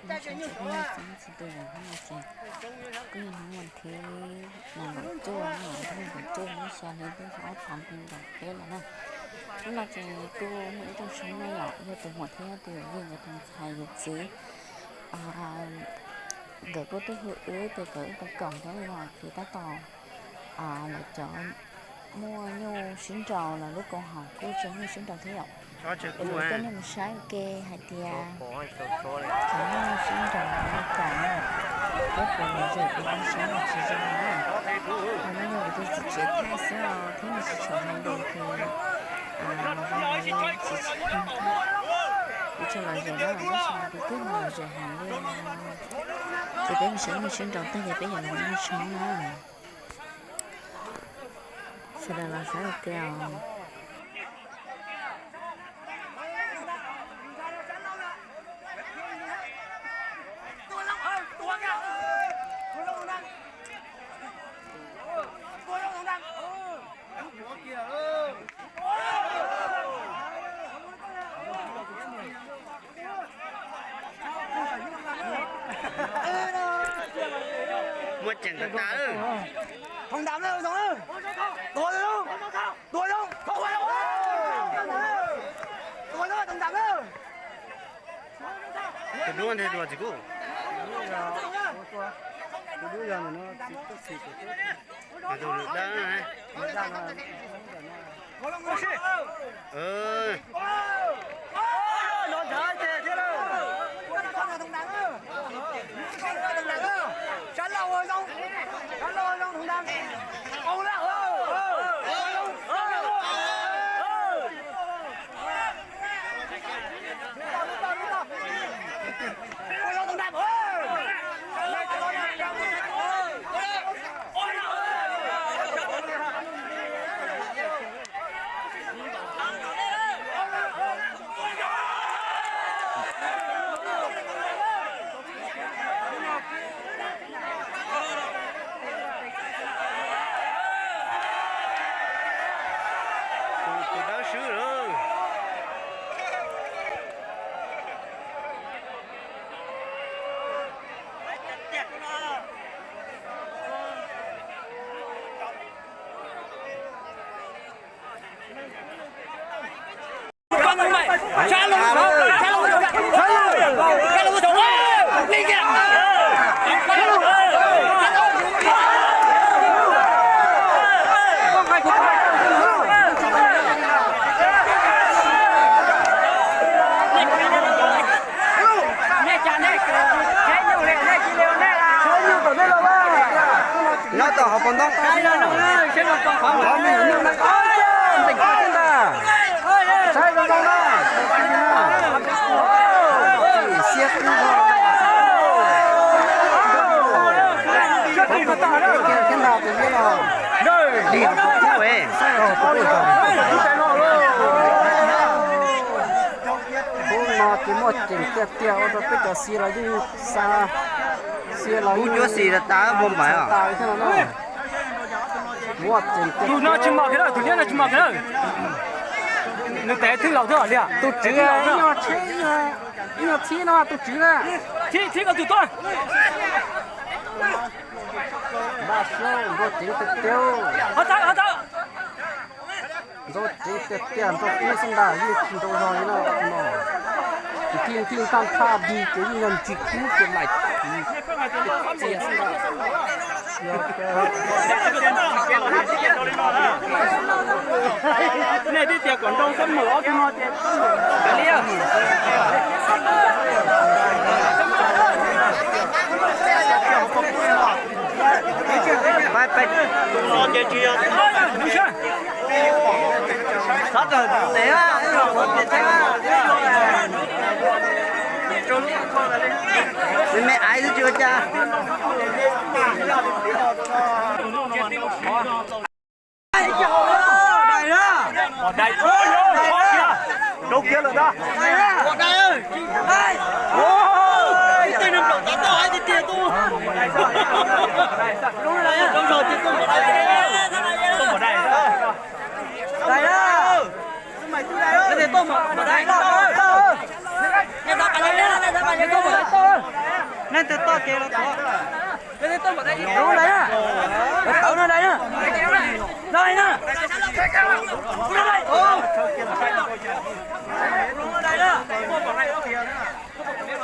Ib tsoom phooj ywg txhua leej txhua tus, hnub no ces kuj yog hnub vas thib nees nkaum cuaj no, hnub nees nkaum cuaj lub xya hli ntuj xyoo ob phav nees nkaum peb lawm na. Hnub no ces kuj muaj ib rooj tshoob no yom, yog tus muam thiab tus yawm yij nkawd tus ntxhais yawm txiv, nkawd kuj tuaj hu wb tias kom wb tau koom thiab no ces tab tom lawv cov muaj nyuj sib nraus los lub koom haum kuj tseem nyuj sib nraus thiab yom. Es lawv tuaj nej mus saib ua ke hais tias cov nyuj sib nraus li cas na, peb puas lom zem li peb saib los tsis zoo na. Mas no yog kuv tus txiv tsev thaij xwb os, thiab nws tsis tshua hais lus ces los hais tsis tshua, tsis tshua lom zem na, tab sis kuv twb lom zem heev li. Ces peb mus saib nyuj sib nraus tag ces peb yuav los muag tshoob na. Sawv daws los saib ua ke os. Muaj ceem tas tas. Thoob ntam na, thoob na. Tua zoo, tua zoo, thoob na. Tua zoo, thoob ntam na. Tus dub ntawd tus txiv kuj. Tus dub yog tus dawb. Tus dawb swb lawm. Nyob tom hauv paus ntoo. Qhov me nyuam nyuj na, ntxeem kawg thiab ntag. Saib zoo zoo na. Xiab qwb zog. Thiab ntag tus liab no. Lig tus thiab es. Hnub no ces muaj ceem tiag tiag ua rau peb cov xia los yeej xa, xia los yeej cuab xis tas tas muaj npaim os. Tus no tsis mos kiag na, tus liab no tsis mos kiag na. Nws tes thwj laus thiab li. Tus tswv ib nyuag txhib no, tus tswv na. Thib, thib ko tus tuaj. Npaj siab nrau ceev tiag tiag. Nrau ceev tiag tiag, nrau kub xwb ntag, yeej tsis nrau zog li no. Nti nti ntaj nthaj dig ces yeej yog ntsis kub ces laim txias xwb ntag. Nej twb tias kom nrau xwb, mus ob tug no ces. Me me aiv xwb tsis ua cas. Rau kiag lawm ntag.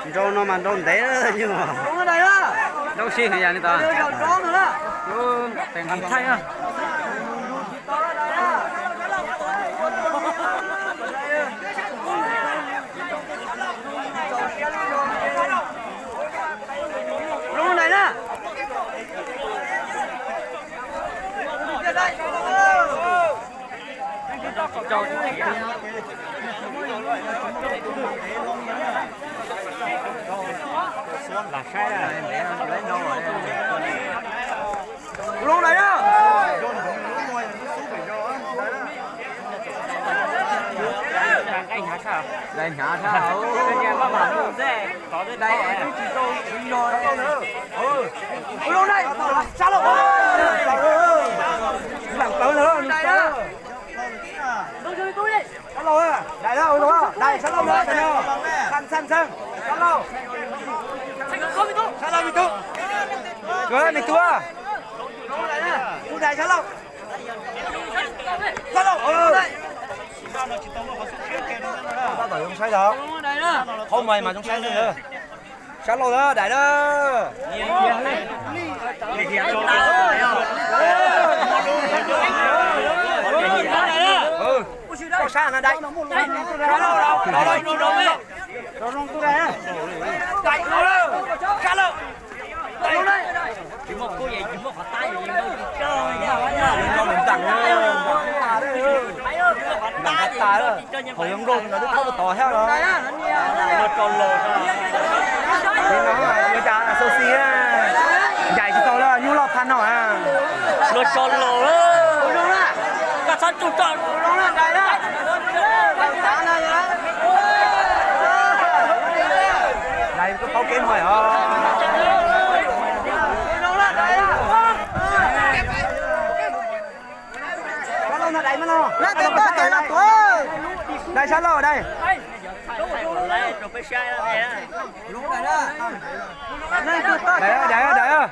Nrau no mas nrau ntev nyuj. Nrau si yam li tod. Thaij. Kuv lub nais na. Dai hnyav tshaj, dai hnyav tshaj. Dai twb tsis tau tsis yog. Kuv lub nais, sab laug. Lam plawv ntag. Sab laug, dais na, dais sab laug no, xaj xaj xaj, sab laug. Sab laug me tub. Kawg me tub. Kuv dais sab laug. Sab laug. Tab tom zoo saib tod. Qhov muag mas zoo saib na. Sab laug na, dais na. Koj sab na dais. Sab laug. Ntam tas, thaum yuav nkaug no twb thauj tod thiab los. Ua cas xau xis, ncaim tsis tau lawm, nyuj loj phaj no. Luag tso laus, koj txhob tsuj tso. Dais koj paub kev muag os. Dais sab laug dais. Dais, dais, dais.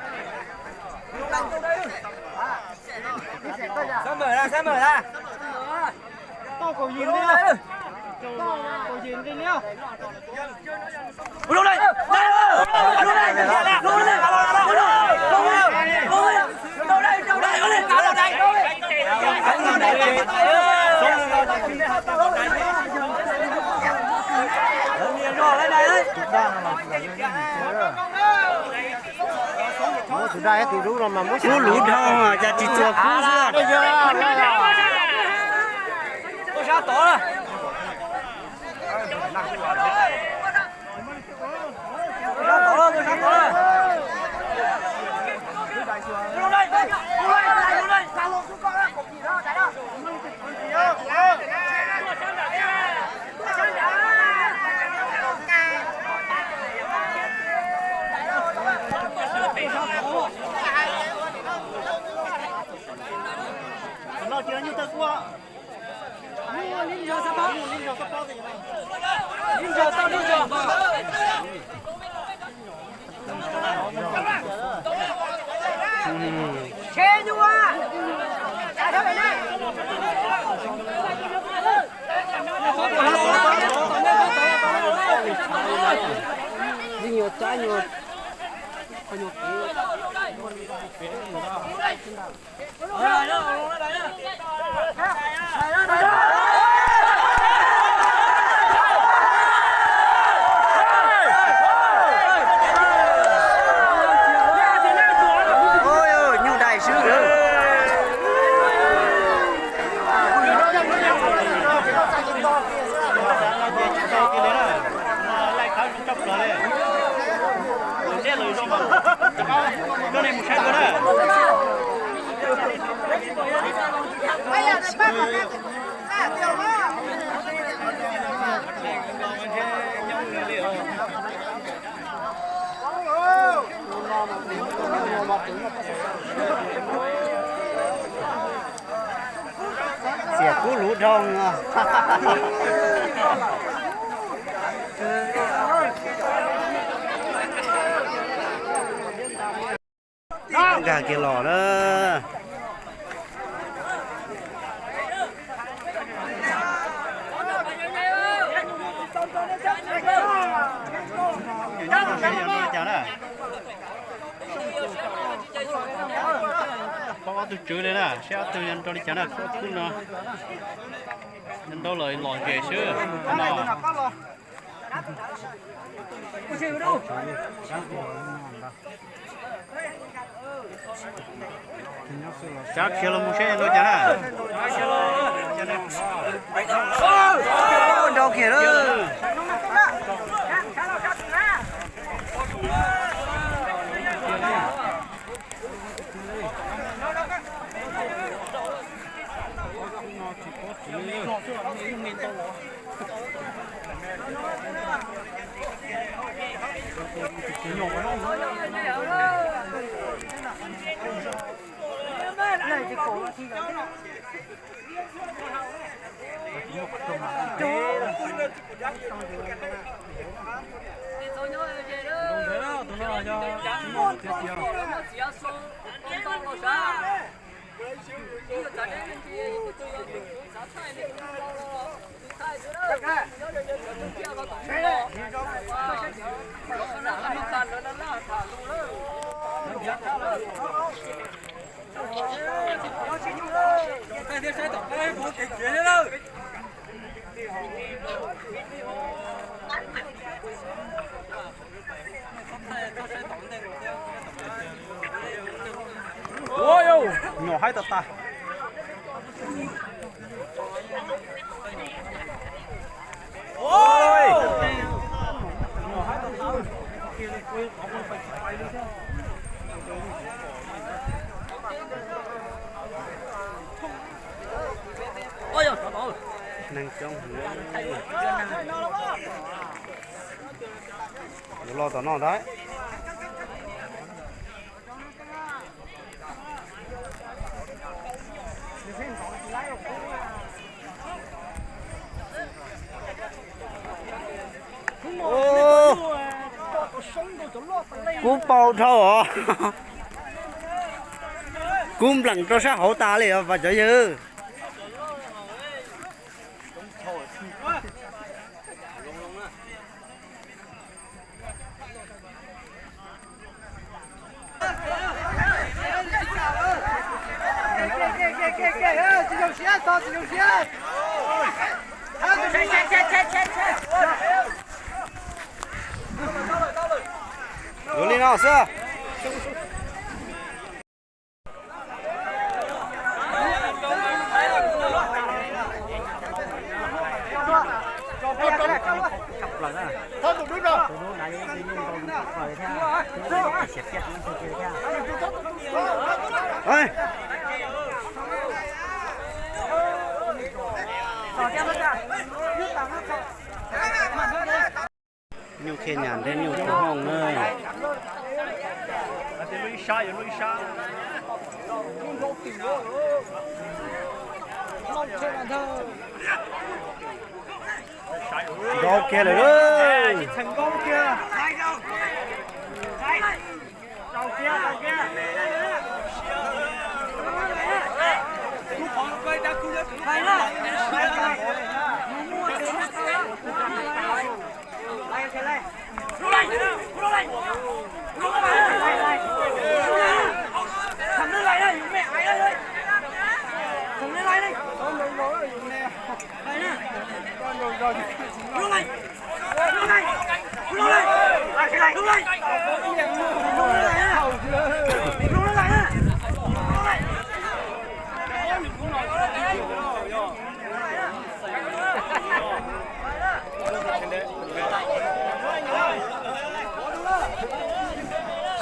Sab mawm na, sab mawm na. Kub luv dhau cas tsis txuas kub xwb. Nyuj dais swb. Xiam kub luv dhau. Nkag kiag los na. Ob tug tswv li na, saib ob tug nrog li cas na, khub khub no. Ntaub lawm los ntses xwb no. Tsav khiav los mus seb nrau cas na. Nrau kiag lawm. Nyuam haib tas tas. Neeg coob heev. Yuav los tom no ntag. Kub paug dhau os. Kub npleem rau sab hauv tas li os cov yawg. Yuav li no xwb. Nyuj khiav nyas nrhiav nyuj puv hooj na. Nrov kiag lawm.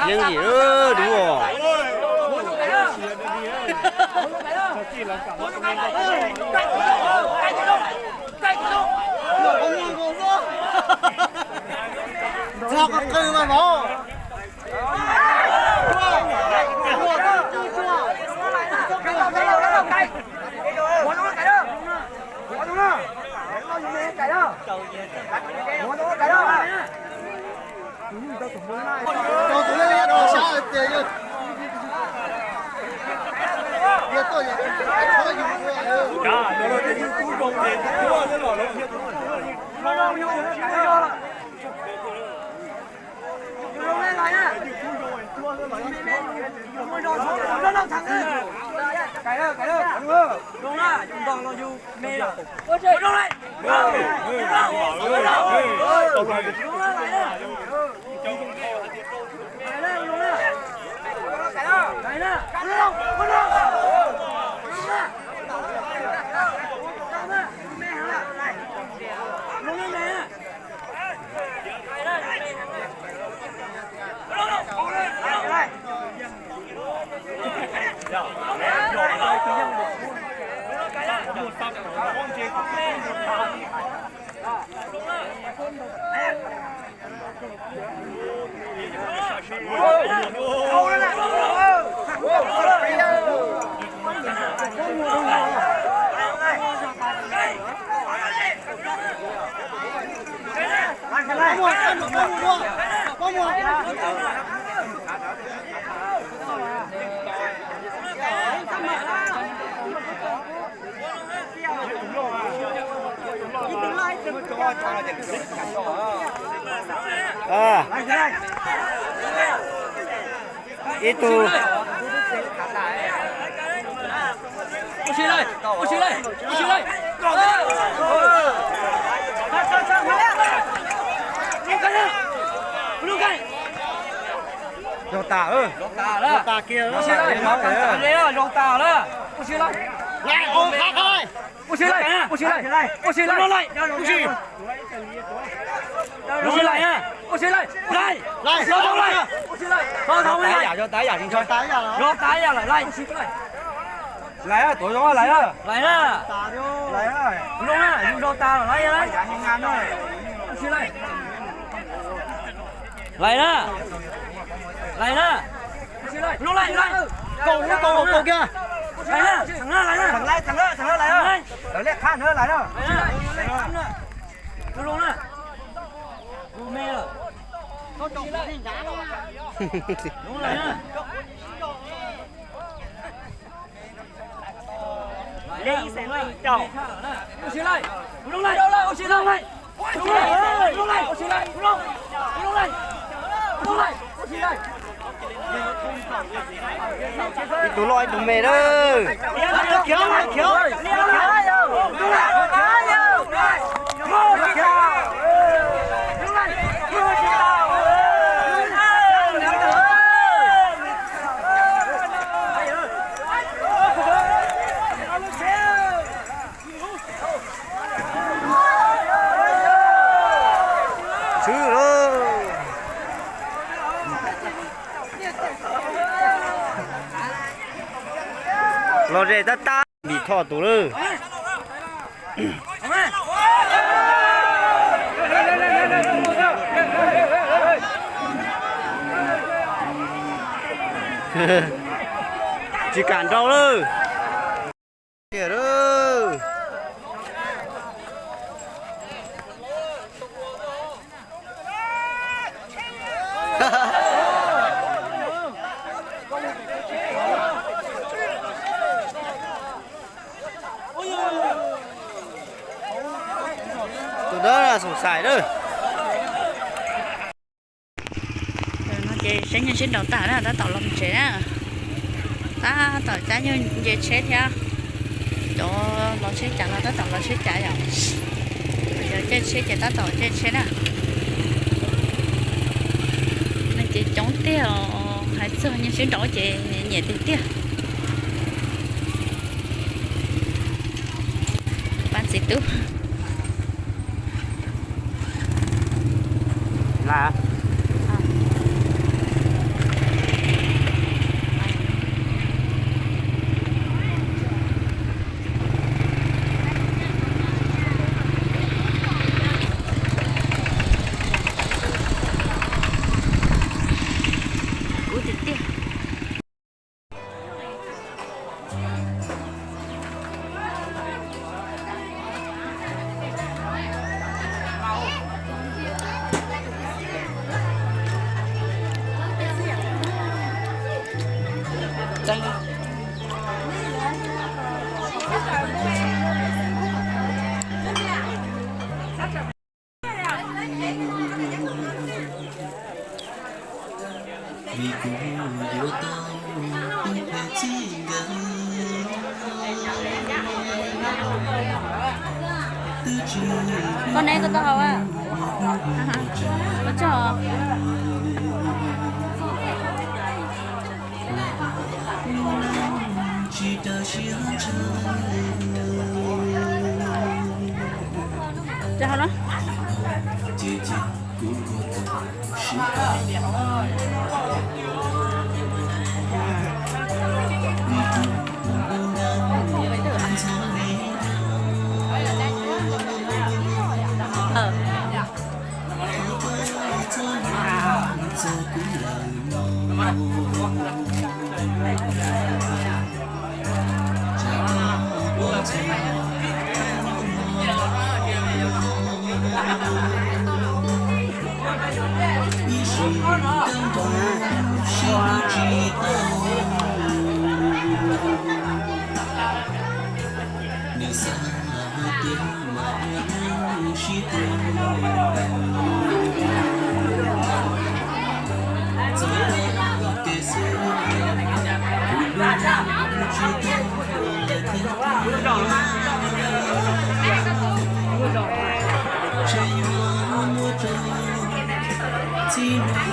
Yeej yim dub os. Txog qw mas vauv. Ib tug. Zoo tas, zoo tas kiag. Ua si lawm, ua si lawm, ua si lawm. Ua si lawm, ua si lawm, ua si lawm, ua si lawm. Los tas ib yam, los tas ib yam, los tas ib yam lawm, laij. Laij, tuav zoo laij. Laij na. Zoo na, yus zoo tas lawm, laij. Ua si lawm. Laij na. Laij na. Zoo laij, zoo laij. Kaus, kaus, kaus kiag. Laij na, txheem na, laij na. Txheem laij, txheem na, laij na. Lawv lej qhab ntawd laij na. Zoo na. Zoo me lawm. Zoo laij na. Ib tug loj ib tug me lawm. Swb lauj. Los ze tab tab, Vim Thoj tus lawm. Tsis kam nrau lawm. Tus dawb xoom xais lawm. No ces saib nyuj sib nraus tag na, tab tom los tsev na. Tab tom cab nyuj nce tsheb thiab. Cov los tsheb cav los tab tom los tsheb cav yom. Cov caij tsheb ces tab tom caij tsheb na. No ces coob tiag os, hais txog nyuj sib nraus ces nyiam tiag tiag. Pab txiv tub. Kub tiag tiag. Vim kuv yuav tau tus phem txij nkawm. Twb tsis Koj neb koj tau hau a? Koj tso. Tsis daws siab ntshaw. Ces ces kuv nkaus tau sib pab. Vim kuv tus npau nkeeg ntxhov li txhob txhob txog kuv lawm no. Tsam no kuv txhais ib sim kawg nrog sib hlub tsis tau. Nws xav hais tias mam li sib tw. Txawm tias kev xwb, kuv hlub tsis tau lawm thiab. Ntshe yuav muab rau txij no